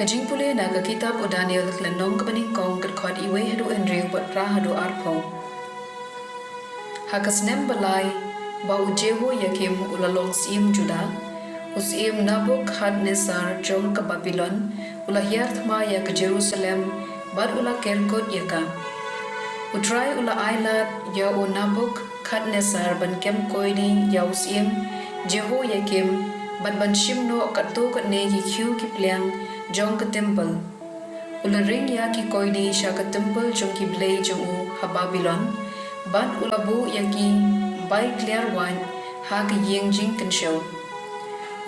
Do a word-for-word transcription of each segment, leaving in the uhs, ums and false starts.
Ka jingpule na ka kitab u Daniel, ka lynnong kaba nyngkong, ka dkhot iwei haduh hynriew bad phra haduh arphew. Ha ka snem ba lai ba u Jehoiakim u la long syiem Juda, u syiem Nebukhadnessar jong ka Babilon u la hiar thma ïa ka Jerusalem bad u la ker kut ïa ka. U Trai u la ai lad ïa u Nebukhadnessar ban kem koidi ïa u syiem Jehoiakim bad ban shim noh katto katne ki khiew ki pliang jong ka templ. U la ring ïa ki koidi sha ka templ jong ki blei jong u ha Babilon, bad u la buh ïa ki bai kliar waiñ ha ka ïing jingkynshew.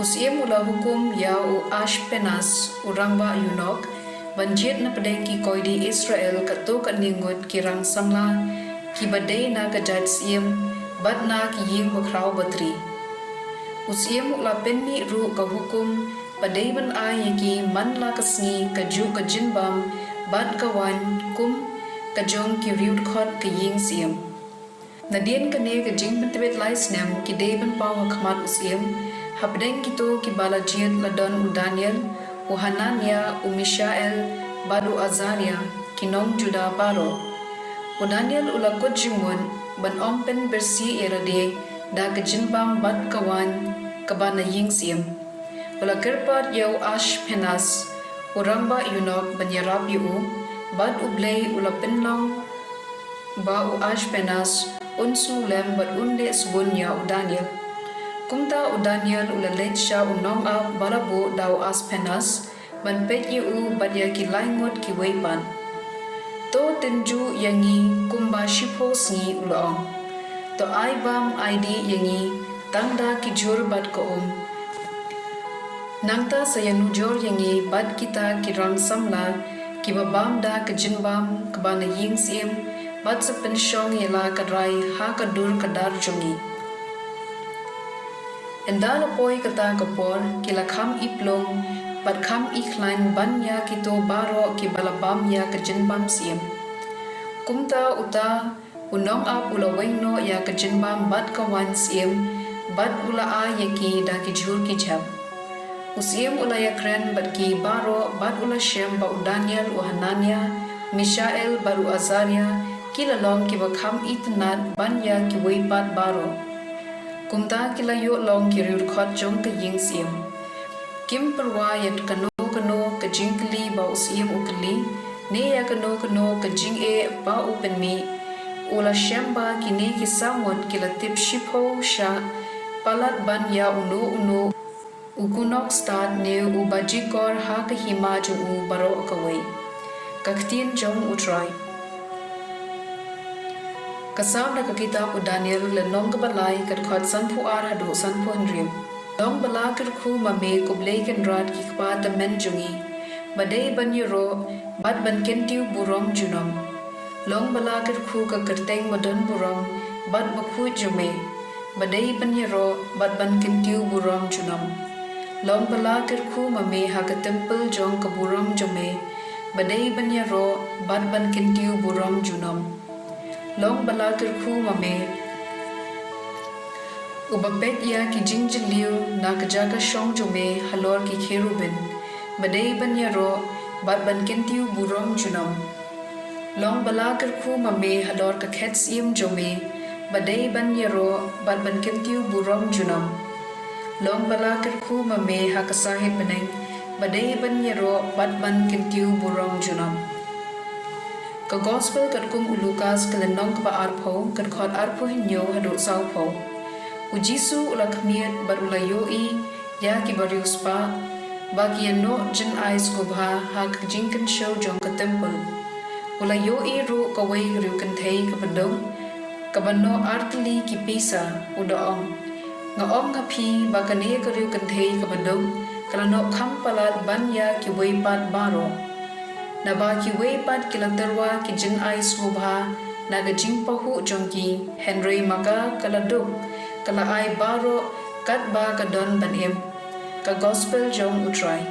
U syiem u la hukum ïa u Ashpenaz, u rangbah eunuch, ban jied na pdeng ki koidi Israel katto katne ngut ki rang samla kiba dei na ka jait syiem bad na ki ïing bakhraw batri. U syiem u la pynmih ruh ka hukum ba dei ban ai ïa ki man la ka sngi kajuh ka jingbam bad ka waiñ kum ka jong ki riewdkhot ka ïing syiem. Nadien kane ka jingpyntbit lai snem ki dei ban paw ha khmat u syiem. Hapdeng kito kiba la jied la don u Daniel, u Hananiah, u Mishael bad u Azariah, ki nong Juda baroh. U Daniel u la kut jingmut ban ym pynbieit ïa lade da ka jingbam bad ka waiñ kaba na ïing syiem. U la kyrpad ïa u Ashpenaz, u rangbah eunuch, ban ïarap ïa u, bad U Blei u la pynlong ba u Ashpenaz un sngewlem bad un leh sbun ïa u Daniel. Kumta u Daniel u la leit sha u nongap ba la buh da u Ashpenaz ban peit ïa u bad ïa ki lai ngut kiwei pat. To tynjuh ïa ngi kumba shiphew sngi, u la ong. To ai bam ai dih ïa ngi tang da ki jhur bad ka um. Nangta sa ïanujor ïa ngi bad kita ki rang samla kiba bam da ka jingbam kaba na ïing syiem, bad sa pynshong ïa la ka rai ha ka dur ka dar jong ngi. Ynda la poi kata ka por ki la kham i plung bad kham i khlaiñ ban ïa kito baroh kiba la bam ïa ka jingbam syiem. Kumta uta u nongap u la weng noh ïa ka jingbam bad ka waiñ syiem, bad u la ai ïa ki da ki jhur ki jhep. U syiem u la ïakren bad ki baroh bad u la shem ba u Daniel, u Hananiah, Mishael bad u Azariah ki la long kiba kham itynnad ban ïa kiwei pat baroh. Kumta ki la ïoh long ki riewdkhot jong ka ïing syiem. Kim pyrwa ïa kano kano ka jingkylli ba u syiem u kylli, ne ïa kano kano ka jingeh ba u pynmih. U la shem ba kine ki saw ngut ki la tip shiphew shah palat ban ïa uno uno u khynnah stad ne u bajikor ha ka hima jong u baroh kawei. Ka ktien jong u Trai. Ka sam na ka kitab u Daniel, lynnong kaba lai, ka dkhot sanphew ar haduh sanphew hynriew. Long ba la kyrkhu ma me, ko Blei Kynrad ki kpa tymmen jong ngi, ba dei ban ïaroh bad ban kyntiew burom junom. Long ba la kyrkhu ka kyrteng ba don burom bad bakhuid jong me, ba dei ban ïaroh bad ban kyntiew burom junom. Long ba la kyrkhu ma me ha ka templ jong ka burom jong me, ba dei ban ïaroh bad ban kyntiew burom junom. Long ba la kyrkhu ma me, uba peit ïa ki jingjylliew na ka jaka shong jong me halor ki kherubim, ba dei ban ïaroh bad ban kyntiew burom junom. Long ba la kyrkhu ma me halor ka khet syiem jong me, ba dei ban ïaroh bad ban kyntiew burom junom. Long ba la kyrkhu ma me ha ka sahit bneng, ba dei ban ïaroh bad ban kyntiew burom junom. Ka Gospel katkum u Lukas, ka lynnong kaba arphew, ka dkhot arphew hynñiew haduh sawphew. U Jisu u la khmied bad u la ïohi ïa ki bariewspah ba ki ïanoh jingai sngewbha ha ka jingkynshew jong ka templ. U la ïohi ruh kawei ka riewspah kynthei kaba duk, kaba noh artylli ki pisa. U da ong, nga ong ha phi ba kane ka riewspah kynthei kaba duk ka la noh kham palat ban ïa kiwei pat baroh. Naba kiwei pat ki la tyrwa ki jingai sngewbha na ka jingpahuh jong ki, hynrei ma ka, ka la duk, ka la ai baroh katba ka don ban im. Ka Gospel jong u Trai.